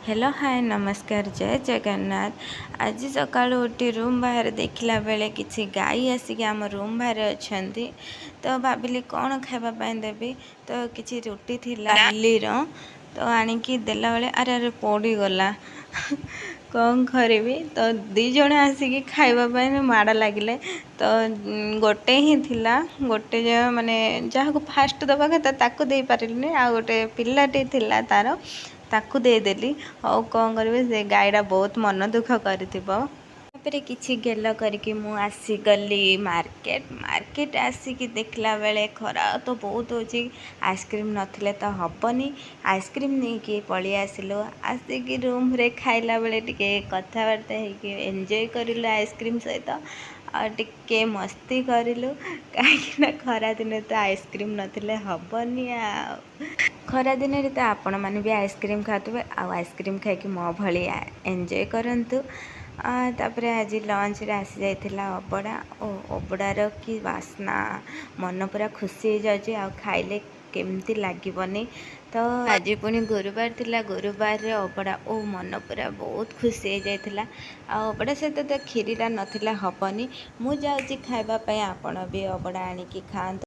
Hello, ହାଏ, ନମସ୍କାର, ଜୟ ଜଗନ୍ନାଥ। ଆଜି ସକାଳୁ ଉଠି ରୁମ୍ ବାହାରେ ଦେଖିଲା ବେଳେ କିଛି ଗାଈ ଆସିକି ଆମ ରୁମ୍ ବାହାରେ ଅଛନ୍ତି। ତ ଭାବିଲି କ'ଣ ଖାଇବା ପାଇଁ ଦେବି। ତ କିଛି ରୁଟି ଥିଲା କାଲିର, ତ ଆଣିକି ଦେଲାବେଳେ ଆରେ ଆରେ, ପଡ଼ିଗଲା। କ'ଣ କରିବି? ତ ଦୁଇ ଜଣ ଆସିକି ଖାଇବା ପାଇଁ ମାଡ଼ ଲାଗିଲେ। ତ ଗୋଟେ ହିଁ ଥିଲା, ଗୋଟେ ମାନେ ଯାହାକୁ ଫାଷ୍ଟ ଦେବା କଥା ତାକୁ ଦେଇପାରିଲିନି। ଆଉ ଗୋଟେ ପିଲାଟି ଥିଲା ତାର, ତାକୁ ଦେଇଦେଲି। ଆଉ କ'ଣ କରିବି? ସେ ଗାଈଟା ବହୁତ ମନ ଦୁଃଖ କରିଥିବ। ତାପରେ କିଛି ଗେଲ କରିକି ମୁଁ ଆସିଗଲି ମାର୍କେଟ। ମାର୍କେଟ ଆସିକି ଦେଖିଲା ବେଳେ ଖରା ତ ବହୁତ ହେଉଛି। ଆଇସ୍କ୍ରିମ୍ ନଥିଲେ ତ ହେବନି। ଆଇସ୍କ୍ରିମ୍ ନେଇକି ପଳେଇ ଆସିଲୁ। ଆସିକି ରୁମ୍ରେ ଖାଇଲା ବେଳେ ଟିକେ କଥାବାର୍ତ୍ତା ହେଇକି ଏନ୍ଜୟ କରିଲୁ ଆଇସ୍କ୍ରିମ୍ ସହିତ ଆଉ ଟିକେ ମସ୍ତି କରିଲୁ, କାହିଁକିନା ଖରାଦିନେ ତ ଆଇସ୍କ୍ରିମ୍ ନଥିଲେ ହେବନି। ଆଉ ଖରାଦିନରେ ତ ଆପଣମାନେ ବି ଆଇସ୍କ୍ରିମ୍ ଖାଉଥିବେ ଆଉ ଆଇସ୍କ୍ରିମ୍ ଖାଇକି ମୋ ଭଳି ଏନ୍ଜୟ କରନ୍ତୁ। ତାପରେ ଆଜି ଲଞ୍ଚରେ ଆସିଯାଇଥିଲା ଅବଢ଼ା। ଓ ଅବଢ଼ାର କି ବାସ୍ନା! ମନ ପୁରା ଖୁସି ହେଇଯାଉଛି ଆଉ ଖାଇଲେ କେମିତି ଲାଗିବନି? ତ ଆଜି ପୁଣି ଗୁରୁବାର ଥିଲା। ଗୁରୁବାରରେ ଅବଢ଼ା ଓ ମନ ପୁରା ବହୁତ ଖୁସି ହେଇଯାଇଥିଲା। ଆଉ ଅବଢ଼ା ସହିତ ତ କ୍ଷୀରିଟା ନଥିଲେ ହେବନି। ମୁଁ ଯାଉଛି ଖାଇବା ପାଇଁ, ଆପଣ ବି ଅବଢ଼ା ଆଣିକି ଖାଆନ୍ତୁ।